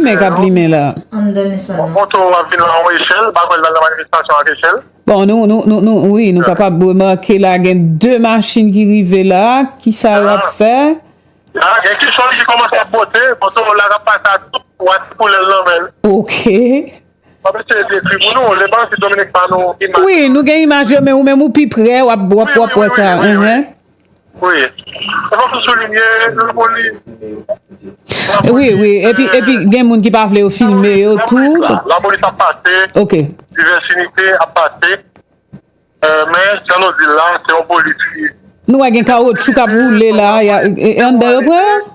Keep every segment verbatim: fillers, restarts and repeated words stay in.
Men k ap limen la. Anndan Nissan nan. Moto a vin la yon echèl, pa kwè l al nan manifestasyon ak echèl. Bon, nou, nou, nou, nou, wi, nou kapab remake la, gen de machin ki rive la, kisa y ap fè? Ah, gen ki chòj ki kòmanse ap bote, moto la k ap pase a tout, w a ti koulè l nan men l. Ok. M ap eseye dekri pou nou, le pa si Dominique pa nou imaj. Wi, nou gen imaj yo, men ou menm ou pi prè, w ap, w ap, w ap wè sa. Wi, wi, wi, wi, wi. Wi. E fòk nou soulinye, Lapòlis. Wi, wi. Epi, epi gen moun ki pa vle yo filme yo tou. Lapòlis ap pase. Ok. Divès inite ap pase. Euh, men, jan nou di l la, se yon polis ki. Nou wè gen kawotchou k ap woule la, y a, e, e anndan yo pran?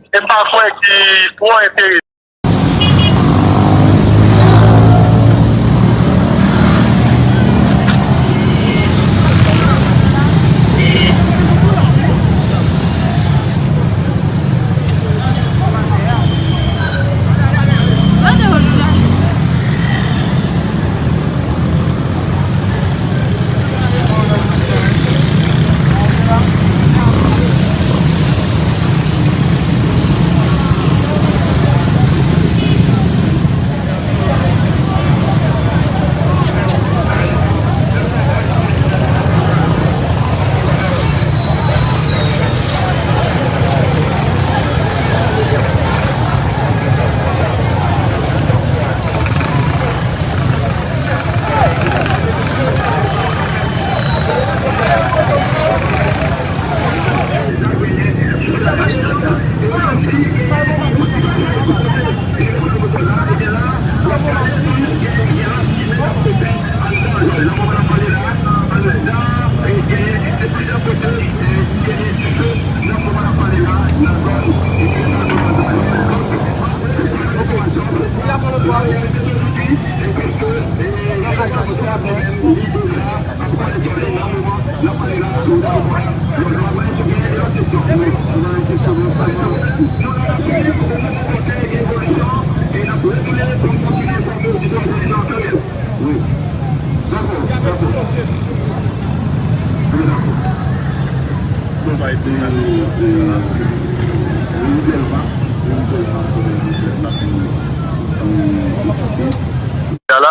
E pa kwè ki twò enterese.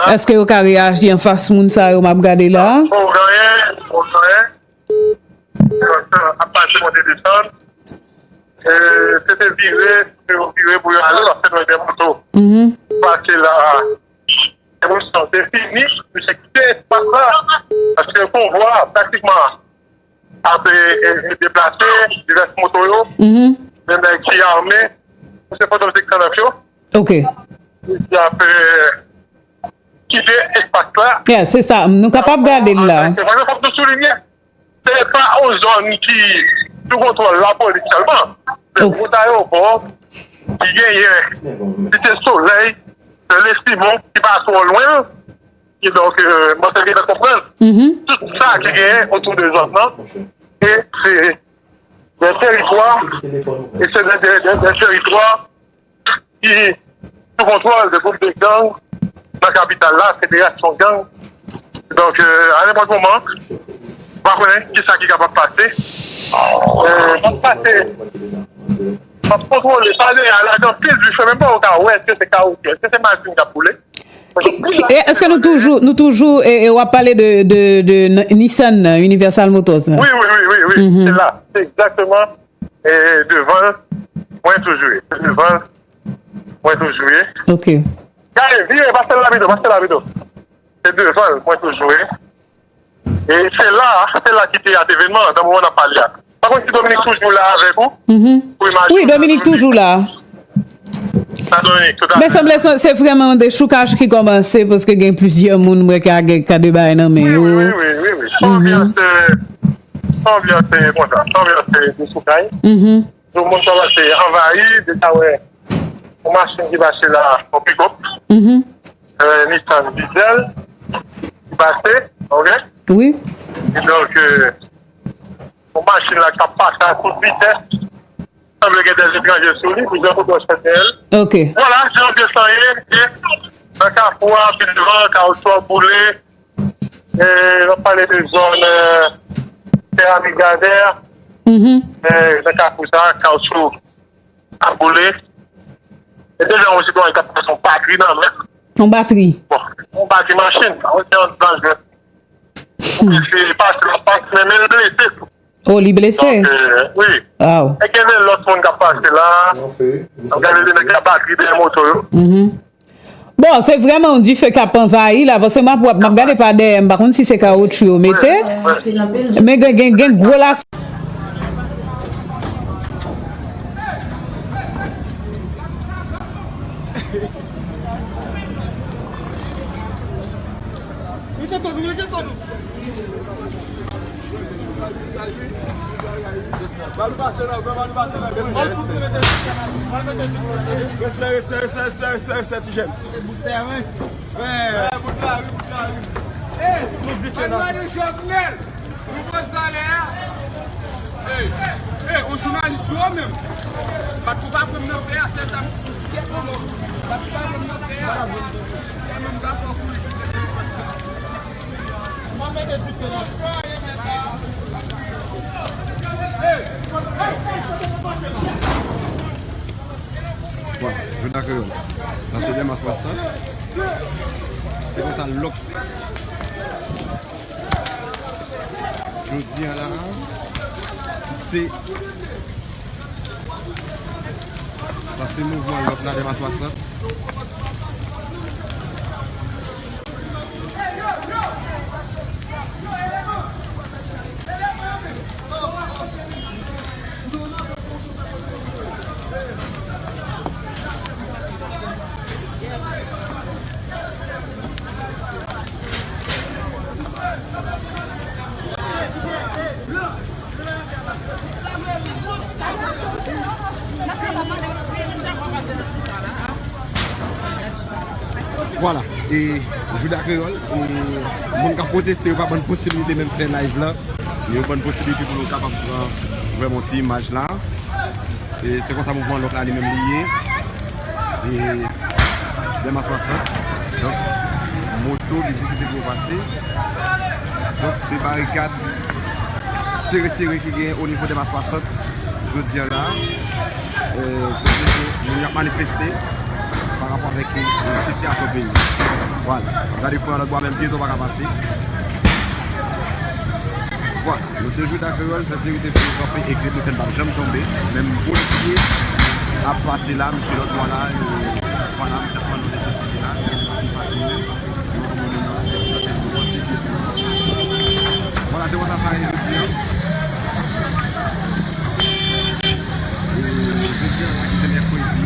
Èske yo ka reyaji anfas moun sa yo m ap gade la? Bon, gen anyen, bon, gen anyen. Ap pase monte desann. E, se te vire, pou yo vire, pou yo ale, paske nou gen moto. Pase la, se pou sa, se fini, misye kite espas la, paske konvwa a, pratikman, ap, e, e, deplase, divès moto yo, gen nèg ki ame, se pandan se kanaf yo. Ok. Ki ap, e, kite espas la. Yeah, se sa, nou kapab gade l la. Se vrèman, fòk nou soulinye, se pa yon zòn ki sou kontwòl lapolis sèlman. Se yon ayewopò ki genyen Site Solèy, se Lesimon ki pa twò lwen. Kidonk, euh, mwen te gentan konprann tout sa ki genyen otou de zòn nan. E se de teritwa, e se de, de, de, de teritwa ki sou kontwòl de gwoup de gang nan kapital la, federasyon gang. Donk, euh, a nenpòt moman, m pa konnen kisa ki kapab pase. Euh, m ap pase, m ap kontwole, sa deja la, gen anpil dife, menm pa ou ka wè, èske se kawoutchou, èske se machin k ap boule. Ki, ki, e, èske nou toujou, nou toujou, e, e, w ap pale de, de, de N-, Nissan nan, Universal Motors nan? Wi, wi, wi, wi, wi. Se la. Se egzakteman, e, devan l, mwen toujou ye. Se devan l, mwen toujou ye. Ok. Gade, vire, pase la pito, pase la pito. Se devan l, mwen toujou ye. E se la, se la ki teyat evènman an, nan moman n ap pale a. Pa konn si Dominique toujou la avèk ou? Pou imaj yo. Wi, Dominique toujou la. Sa Dominique, tout a fè. Men sanble se, se vrèman yon dechoukaj ki kòmanse, paske gen plizyè moun, mwen, ki gen ka de bagay nan men yo. Wi, wi, wi, wi, wi. Se yon anbyans, euh, se yon anbyans, euh, konsa. Se yon anbyans, euh, dechoukay. Tout moun kòmanse anvayi, deja wè yon machin ki pase la, yon pikòp. Euh, Nissan Diesel ki pase, ok? Wi. E donk, euh, yon machin la k ap pase a tout vitès. Sanble gen de etranje sou li, plizyè kote w chèche l. Ok. Vwala, jan anbyans lan ye, e nan kafou a, pi devan, kawoutchou ap boule. E, n ap pale de zòn, euh, Seramik Gazè. E, nan kafou sa, kawoutchou ap boule. E deja yon sitwayen k ap pase yon batri nan men l. Yon batri? Bon, yon batri machin. Sa vle di yon danjè. Li pase, l ap pase, men, men l blese tou. Oh, li blese? Donk, euh, wi. Aw. E gen de lòt moun k ap pase la. N ap gade de nèg k ap batri dèyè moto yo. Mhm. Bon, se vrèman yon dife k ap anvayi la, paske m ap wè, m ap gade pa dèyè, m pa konn si se kawotchou yo mete. Wi, wi. Men gen, gen, gen gwo la. Respè, respè, respè, respè, respè, ti jèn. Hey, Jovenel! Nouvo salè a. Hey, hey, yon jounalis yo menm. Bat pou pa pran nan fè a, sèl sa m kite pou nou. Bat pou pa pran nan fè a. Se menm pa fò kouri. Mwen mete tout nan. Bon, Jodi a Kreyòl. Sa se Dèmas Pwasant. Se konsa lòk. Jodi a la, se, sa se mouvman lòk la, Dèmas Pwasant. Vwala, e Jouda Kreyòl, e moun k ap pwoteste yo pa ban n posiblite menm fè live la, yo ban n posiblite pou nou kapab pran vrèman ti imaj la. E se konsa mouvman lòk la li menm li ye. E Dèmas Pwasant. Donk, moto, li di ki se pou yo pase. Donk, se barikad sere sere ki genyen o nivo Dèmas Pwasant jodi a la. E, kote ke moun y ap manifeste pa rapò avèk, e, sitiyasyon peyi. Vwala. Gade kwen lòt bò a menm pyeton pa ka pase. Vwala. Nou se Jouda Kreyòl, sa se rete fè kanpe e grid nou fè n p ap janm tonbe. Menm polisye ap pase la, misye lòt bò la, e, vwala, misye ap pran nou de sekirite la, e nou pase nou menm. Vwala, se konsa sa ye jodi a. E, jodi a la ki se mèkredi.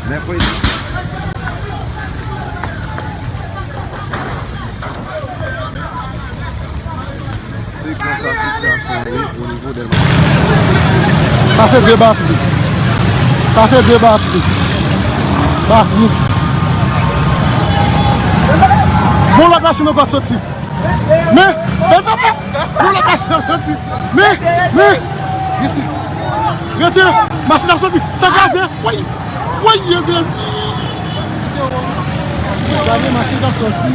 Mèkredi. Se konsa sitiyasyon an ye o nivo Dèlma. Sa se de batri. Sa se de batri. Batri. Bon, lòt machin ankò soti. Men, men sa fè. Bon, lòt machin ap soti. Men, men. Rete. Rete. Machin ap soti. Sa kraze. Woy. Woy, Jezi. Gade machin k ap soti.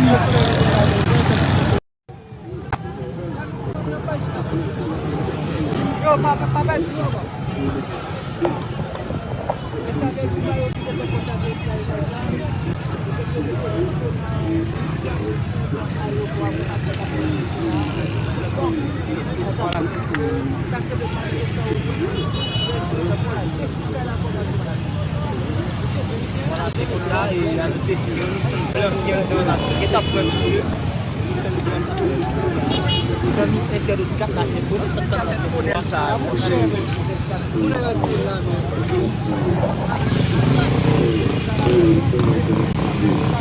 Vwala, se konsa, e, la nou te di yo, nou se blan ki andan la, nou te gen t ap pran nou. Zanmi entènot Kat la Senfoni, sa Kat la Senfoni a, monchè.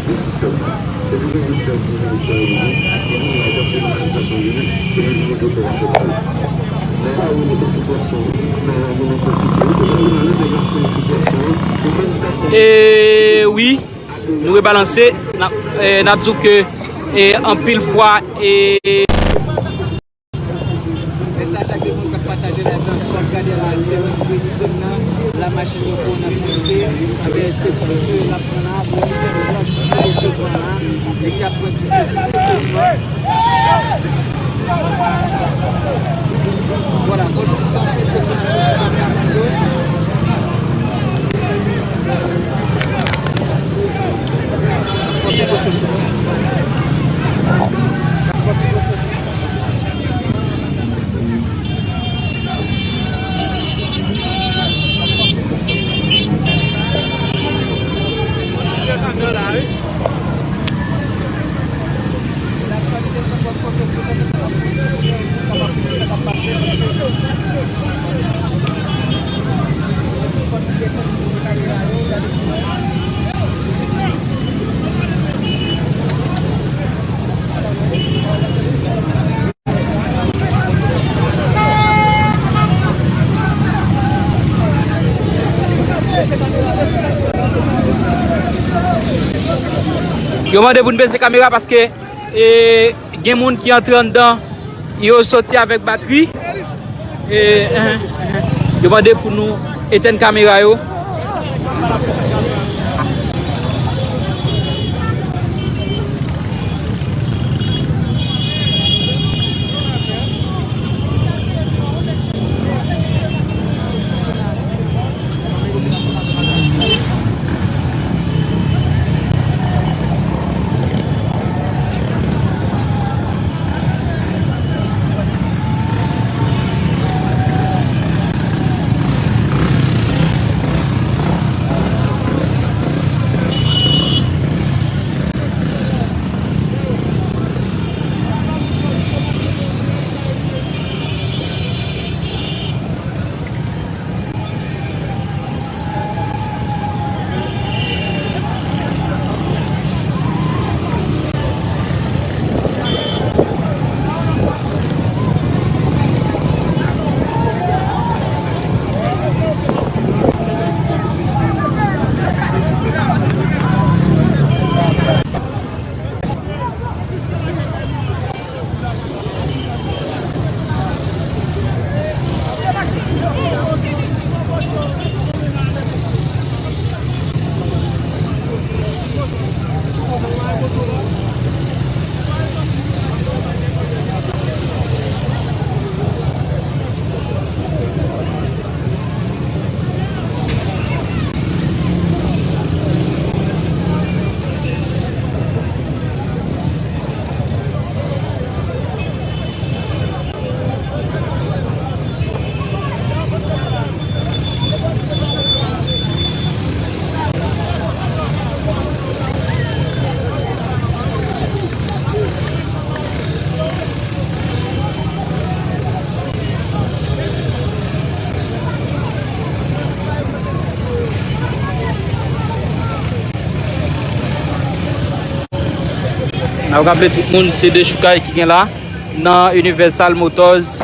Nan sistèm nan. Epi gen gwoup nèg ki vini pran yo, yo vini la, panse manifestasyon vini, epi vini gen kòb ap fè pou yo. Sa yo rele enfiltrasyon, bagay la genlè konplike wi, kounye a la nèg la fè enfiltrasyon an, ou menm ki t ap fè. E wi. Nou rebalanse, n ap, eh, n ap di w ke, eh, anpil fwa, eh, Mèsi a chak de moun k ap pataje live la, k ap gade la, se Red Prison nan, la machin yo pran nan piste, anben se dife l ap pran la, polisye blanch ki devan la, e k ap pran dife serye. Vwala, fò nou di sa, anpil de moun ap gade yo. Yo mande pou n bese kamera paske, e, gen moun ki antre anndan, yo soti avèk batri. E, eh, eh, yo mande pou nou etèn kamera yo. N ap raple tout moun, se dechoukay ki gen la nan Universal Motors.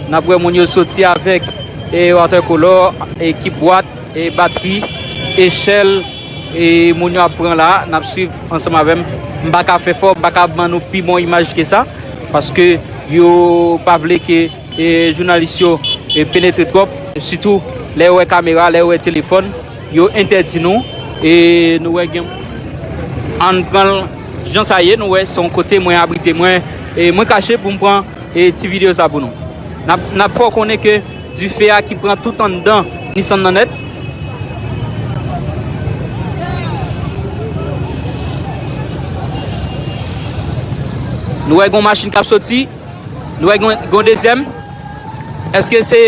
N ap wè moun yo soti avèk, e, watercolor, ekip bwat, e, batri, echèl, e, moun yo ap pran la. N ap swiv ansanm avè m. M pa ka fè fò, m pa ka ban nou pi bon imaj ke sa, paske yo pa vle ke e, jounalis yo, e, penetre twòp, sitou lè yo wè kamera, lè yo wè telefòn, yo entèdi nou, e nou wè gen, ann pran l jan sa ye, nou wè se yon kote mwen abrite mwen, e mwen kache pou m pran, e, ti videyo sa pou nou. N ap, n ap fè w konnen ke dife a ki pran tout anndan Nissan nan nèt. Nou wè gen yon machin k ap soti. Nou wè gen, gen dezyèm. Èske se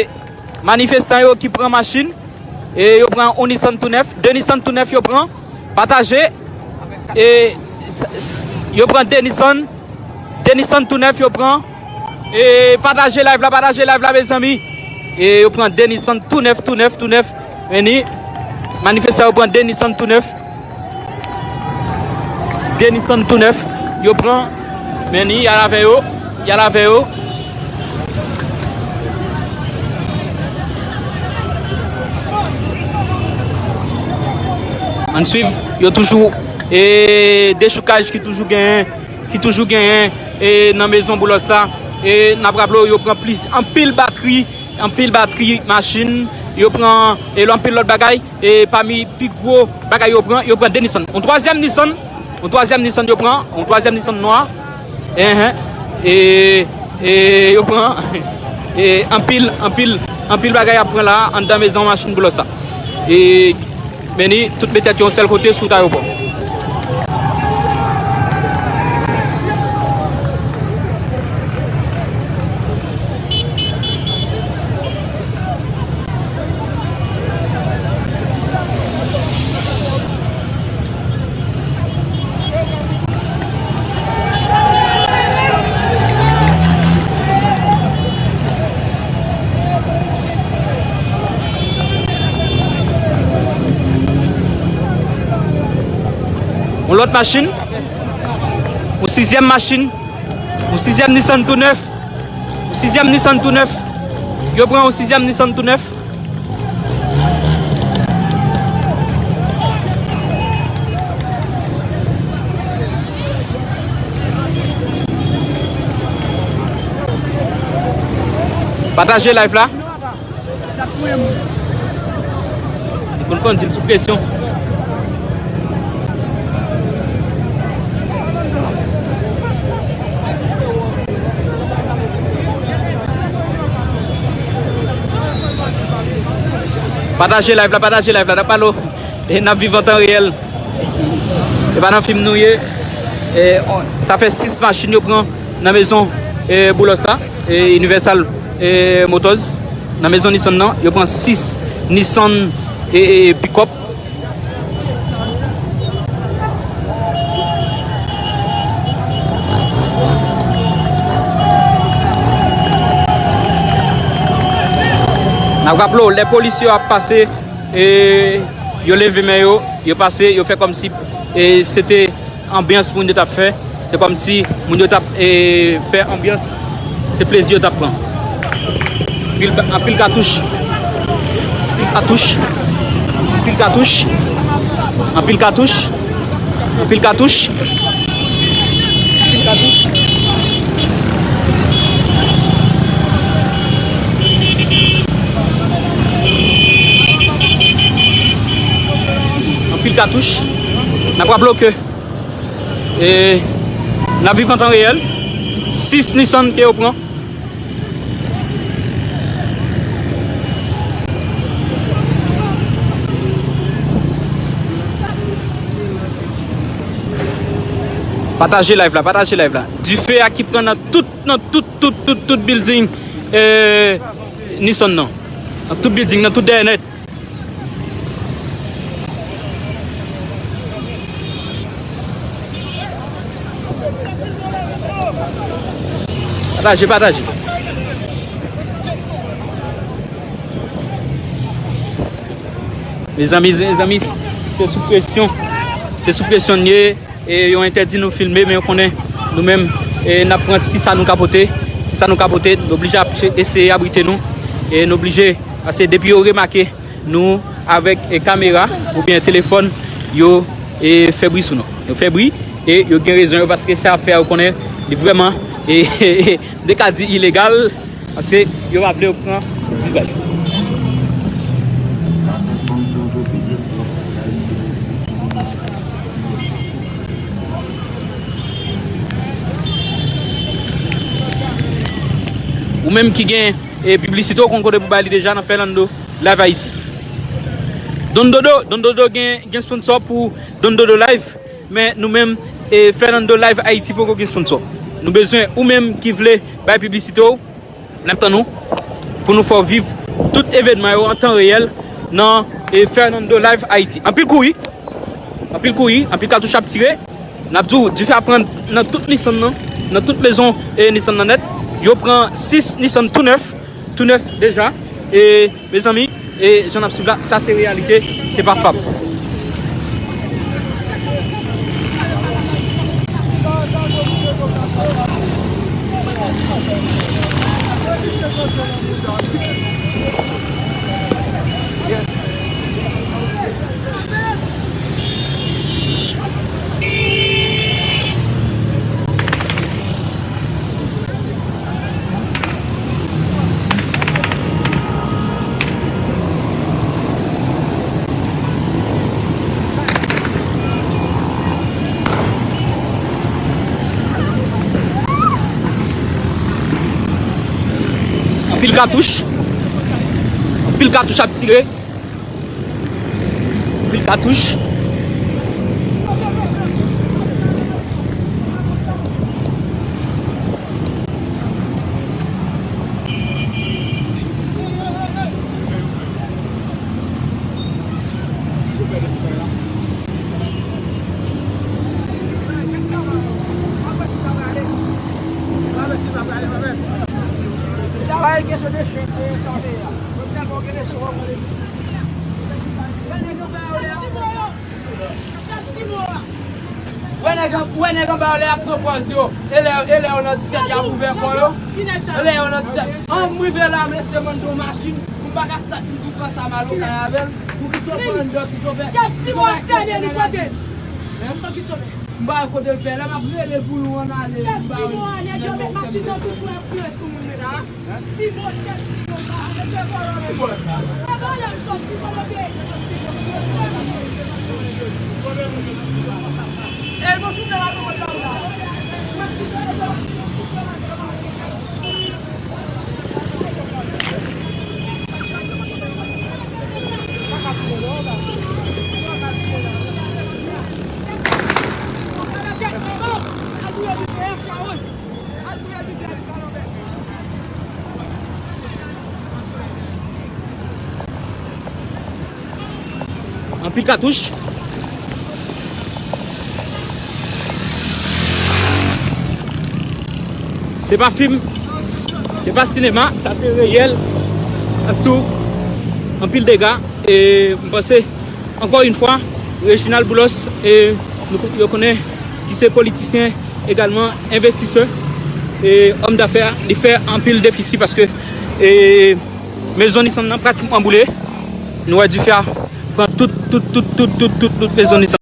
manifestan yo ki pran machin? E yo pran yon Nissan tou nèf, de Nissan tou nèf yo pran. Pataje. E s- s- yo pran de Nissan, de Nissan tou nèf yo pran. E pataje live la, pataje live la, mezanmi. E yo pran de Nissan tou nèf, tou nèf, tou nèf. Men ni manifestan yo pran de Nissan tou nèf. De Nissan tou nèf yo pran. Men ni, y al avè yo, y al avè yo. Ann swiv, yo toujou, e, dechoukaj ki toujou genyen, ki toujou genyen, e, nan mezon Boulos la. E n ap raple w, yo pran plis, anpil batri, anpil batri machin, yo pran, e, anpil lòt bagay. E pami pi gwo bagay yo pran, yo pran de Nissan. Yon twazyèm Nissan, yon twazyèm Nissan yo pran, yon twazyèm Nissan nwa. Enhen. E, e yo pran, e anpil, anpil, anpil bagay ap pran la, anndan mezon machin Boulos la. E men ni, tout met tèt yo yon sèl kote sou wout ayewopò. Yon lòt machin. Yon sizyèm machin. Yon sizyèm Nissan tou nèf. Yon sizyèm Nissan tou nèf. Yo pran yon sizyèm Nissan tou nèf. Pataje live la. Li konn kondui l sou presyon. Pataje live la, pataje live la, n ap pale w. E n ap viv an tan reyèl. E pa nan fim nou ye. E, on, sa fè sis machin yo pran nan mezon, e, Boulos la, e, Universal, e, Motors. Nan mezon Nissan nan, yo pran sis Nissan, e, e, pick-up. N ap raple w, lè polis yo ap pase, e, yo leve men yo, yo pase, yo fè kòmsi, e, se te anbyans moun yo t ap fè. Se kòmsi moun yo t ap, e, fè anbyans, se plezi yo t ap pran. Anpil, anpil katouch. Anpil katouch. Anpil katouch. Anpil katouch. Anpil katouch. Anpil katouch. Anpil katouch. N ap raple w ke, e, n ap viv an tan reyèl. Sis Nissan ke yo pran. Pataje live la, pataje live la. Dife a ki pran nan tout, nan tout, tout, tout, tout building, e, Nissan nan. Nan tout building, nan tout dèyè nèt. Pataje, pataje. Mezanmi, mezanmi, se sou presyon. Se sou presyon n ye. E yo entèdi nou filme, men yo konnen nou menm, e n ap pran ti sa nou ka pote. Ti sa nou ka pote, nou oblije ap che-, eseye abrite nou. E nou oblije, paske depi yo remake nou avèk, e, kamera oubyen telefòn, yo, e, fè bri sou nou. Yo fè bri, e yo gen rezon yo, paske sa y ap fè a, yo konnen li vrèman, e, m te ka di ilegal, paske yo pa vle yo pran vizaj. Ou menm ki gen, e, piblisite, ou konn kote pou bay li deja nan Fernando Live Haiti. Don Dodo, Don Dodo gen, gen sponsor pou Don Dodo Live, men nou menm, e, Fernando Live Haiti poko gen sponsor. Nou bezwen ou menm ki vle bay piblisite w, n ap tann ou pou nou fè w viv tout evènman yo an tan reyèl nan, e, Fernando Live Haiti. Anpil kouri, anpil kouri, anpil katouch ap tire. N ap di w, dife ap pran nan tout Nissan nan, nan tout mezon, e, Nissan nan nèt. Yo pran sis Nissan tou nèf, tou nèf deja. E, mezanmi, e, jan n ap swiv la, sa se reyalite, se pa fab. Anpil katouch. Anpil katouch ap tire. Anpil katouch. Wè nèg an, wè nèg anba yo lè y ap pran pòz yo. E lè, e lè yo nan disèt, y ap ouvè kò yo. E lè yo nan disèt. An m rive la, m lese mande yon machin. M pa ka sot m tou pran sa m al okay avè l. Poukisa w pran anndan, ki sou fè? Chèf Simon a sède li kote. M pa wè kote l fè. Lè m ap rele l pou nou ann ale, m pa wè. Chèf Simon a nèg yo met machin nan tout pou ap fouye sou moun menm. Anpil katouch. Se pa fim, se pa sinema, sa se reyèl. Anpil, anpil dega. E m panse, ankò yon fwa, Reginald Boulos, e nou, yo konnen ki se politisyen, egalman envestisè, e òm dafè, li fè anpil defisi paske, e, mezon Nissan nan pratikman boule. Nou wè dife a pran tout, tout, tout, tout, tout, tout, tout mezon Nissan.